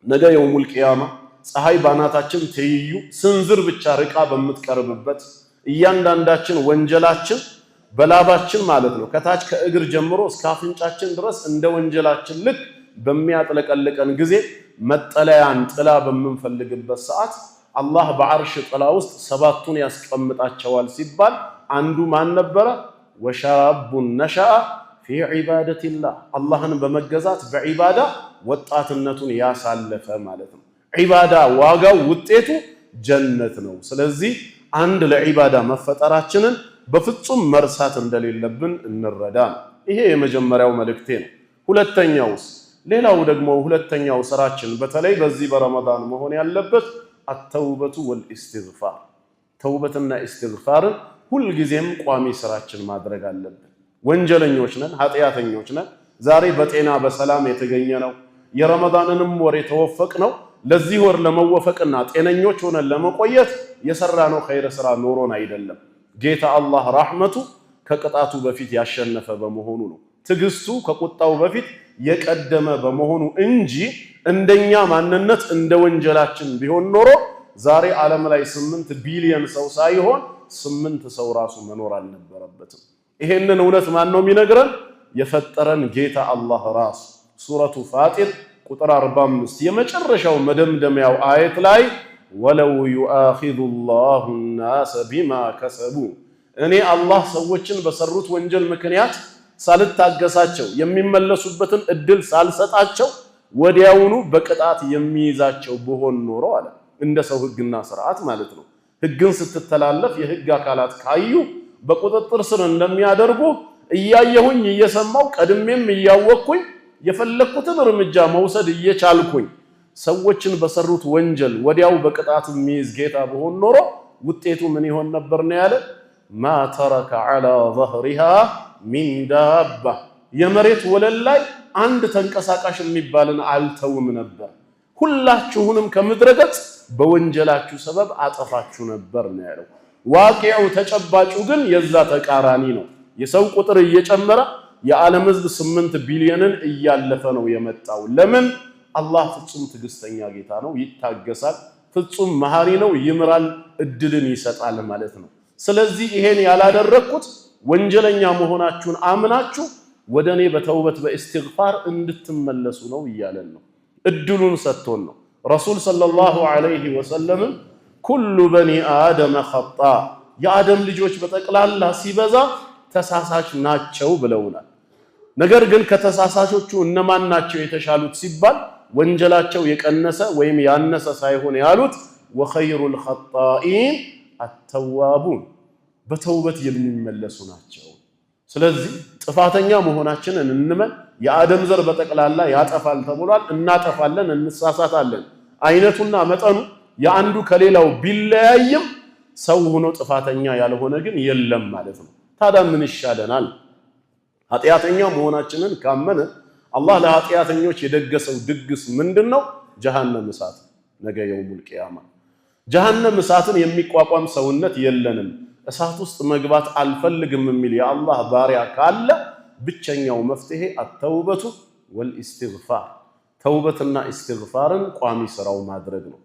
ነገ የውሙል ቂያማ ፀሐይ ባናታችን ትይዩ ስንዝር ብቻ ርቃ በምትቀርብበት፣ እያንዳንዳችን ወንጀላችን በላባችን ማለት ነው ከታች ከእግር ጀምሮ እስከ አፍንጫችን ድረስ እንደ ወንጀላችን ልክ በሚያጥለቀልቀን ጊዜ፣ መጠለያን ጥላ በምንፈልግበት ሰዓት አላህ በዓርሽ ጥላ ውስጥ ሰባቱን ያስቀምጣቸዋል ሲባል አንዱ ማን ነበረ? وشاب نشأ في عبادة الله፣ አላህን በመገዛት በዒባዳ ወጣትነቱን ያሳለፈ ማለት ነው። ዒባዳ ዋጋው ውጤቱ ጀነት ነው። ስለዚህ አንድ ለዒባዳ መፈጠራችንን በፍጹም መርሳት እንደሌለብን እንረዳ ነው። ይሄ የመጀመሪያው መልእክቴ ነው። ሁለተኛውስ? ሌላው ደግሞ ሁለተኛው ስራችን በተለይ በዚህ በረመዳን መሆን ያለበት التوبة والاستغفار፣ ተውበትና ኢስትግፋርን ሁልጊዜም ቋሚ ስራችን ማድረግ አለብን። ወንጀለኞች ነን፣ ኃጢአተኞች ነን። ዛሬ በጤና በሰላም የተገኘ ነው። የረመዳንንም ወር የተወፈቅ ነው። ለዚህ ወር ለመወፈቅና ጤነኞች ሆነን ለመቆየት የሰራነው ኸይር ስራ ኖሮን አይደለም። ጌታ አላህ ራህመቱ ከቅጣቱ በፊት ያሸነፈ በመሆኑ ነው። ትዕግስቱ ከቁጣው በፊት የቀደመ በመሆኑ እንጂ እንደኛ ማንነት እንደ ወንጀላችን ቢሆን ኖሮ ዛሬ ዓለም ላይ 8 ቢሊዮን ሰው ሳይሆን 8 ሰው ራሱ መኖር አልነበረበትም። ይሄንን እውነት ማን ነው የሚነግረን? የፈጠረን ጌታ አላህ ራሱ ሱረቱ ፋጢር ቁጥር 45 የመጨረሻው መደምደሚያው አየት ላይ ولو يؤاخذ الله الناس بما كسبوا፣ እኔ አላህ ሰዎችን በሰሩት ወንጀል ምክንያት ሳልታገሳቸው፣ የሚመለሱበትን እድል ሳልሰጣቸው ወዲያውኑ በቅጣት የሚይዛቸው ብሆን ኖሮ አለ። እንደ ሰው ህግና ስርዓት ማለት ነው። ህግን ስትተላለፍ የህግ አካላት ካዩ በቁጥጥር ስር እንደሚያደርጉ እያየሁኝ፣ እየሰማው፣ ቀድሜም እያወቅኩኝ፣ የፈለግኩትን እርምጃ መውሰድ እየቻልኩኝ ሰዎችን በሰሩት ወንጀል ወዲያው በቅጣት የሚይዝ ጌታ ብሆን ኖሮ ውጤቱ ምን ይሆን ነበር ነው ያለ። ما ترك على ظهرها من دابة፣ የመሬት ወለል ላይ አንድ ተንቀሳቃሽ የሚባልን አልተውም ነበር። ሁላችሁንም ከምድረ ገጽ በወንጀላችሁ ሰበብ አጠፋችሁ ነበር ነው ያለው። ዋቂዑ ተጨባጩ ግን የዛ ተቃራኒ ነው። የሰው ቁጥር እየጨመረ የዓለም ሕዝብ 8 ቢሊዮንን እያለፈ ነው የመጣው። ለምን? አላህ ፍጹም ትዕግስተኛ ጌታ ነው፣ ይታገሳል። ፍጹም መሐሪ ነው፣ ይምራል፣ እድልን ይሰጣል ማለት ነው። ስለዚህ ይሄን ያላደረግኩት ወንጀለኛ መሆናችሁን አምናችሁ ወደ እኔ በተውበት በኢስትግፋር እንድትመለሱ ነው እያለን ነው። እድሉን ሰጥቶን ነው። ረሱል صلى الله عليه وسلم كل بني آدم خطاء፣ የአደም ልጆች በጠቅላላ ሲበዛ ተሳሳች ናቸው ብለውናል። ነገር ግን ከተሳሳቾቹ እነማን ናቸው የተሻሉት ሲባል ወንጀላቸው የቀነሰ ወይም ያነሰ ሳይሆን ያሉት وخير الخطائين التوابون፣ በተውበት የሚመለሱ ናቸው። ስለዚህ ጥፋተኛ መሆናችንን እንመን። የአደም ዘር በጠቅላላ ያጠፋል ተብሏል። እናጠፋለን፣ እንሳሳታለን። አይነቱና መጠኑ የአንዱ ከሌላው ቢለያይም ሰው ሆኖ ጥፋተኛ ያልሆነ ግን የለም ማለት ነው። ታዲያ ምን ይሻለናል? ኃጢአተኛ መሆናችንን ካመንን አላህ ለኃጢአተኞች የደገሰው ድግስ ምንድን ነው? ጀሃነም እሳት። ነገ የውሙል ቂያማ ጀሃነም እሳትን የሚቋቋም ሰውነት የለንም። እሳት ውስጥ መግባት አልፈልግም የሚል የአላህ ባሪያ ካለ ብቸኛው መፍትሄ التوبة والاستغفار፣ ተውበትና ኢስትግፋርን ቋሚ ስራው ማድረግ ነው።